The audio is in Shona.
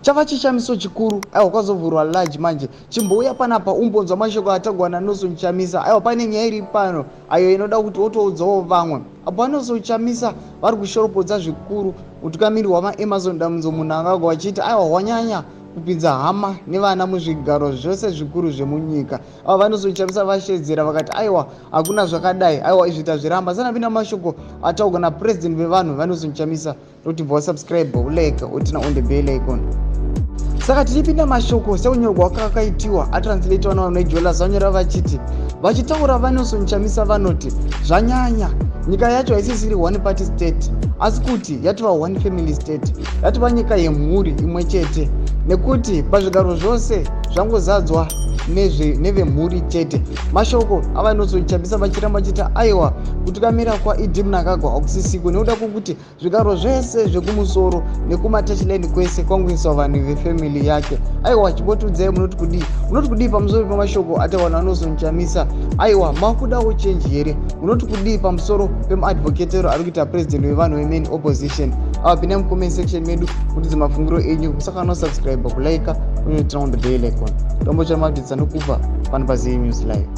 Chava chishamiso chikuru. Aiwa, kwazovhurwa large manje. Chimbouya panapa umbonzwa mashoko atagwa naNelson Chamisa. Aiwa, pane nyaya iri pano ayo inoda kuti wotoudzawo vamwe. Apo vaNelson Chamisa vari kushoropodza zvikuru mutungamiri waVaEmmerson Dambudzo Mnangagwa vachiti aiwa, hwanyanya kupinza hama nevana muzvigaro zvose zvikuru zvemunyika. Ava vaNelson Chamisa vashedzera vakati aiwa, hakuna zvakadai, aiwa, izvi tazviramba. Sanapinda mashoko ataurwa napurezidendi vevanhu vaNelson Chamisa, tokuti bva wasubscribe, ulike, uturn on the bell icon. Saka tichipinda mashoko sekunyorwa kwakaitiwa atranslate vana vanyora vachiti, vachitaura vaNelson Chamisa vanoti zvanyanya, nyika yacho haisisiri one party state, asi kuti yatova one family state, yatova nyika yemhuri imwe chete, nekuti pazvigaro zvose zvangozadzwa nevemhuri chete. Mashoko avaNelson Chamisa vachiramba vachiti aiwa, kutungamira kwaED Mnangagwa hakusisiko, nekuda kwokuti zvigaro zvese zvekumusoro nekumatouchline kwese kwangoiswa vanhu vefamily yake. Aiwa, chimbotiudzai, munoti kudii? Munoti kudii pamusoro pemashoko atawana vaNelson Chamisa? Aiwa, makudawo change here? Munoti kudii pamusoro pemaadvocatero ari kuita president wevanhu vemain opposition? Ava pinai mucomment section medu mutiudze mafungiro enyu. Musakana subscribe, kulike, unoturn on the bell icon, tombo chamaupdates anokupa pano paZA News Live.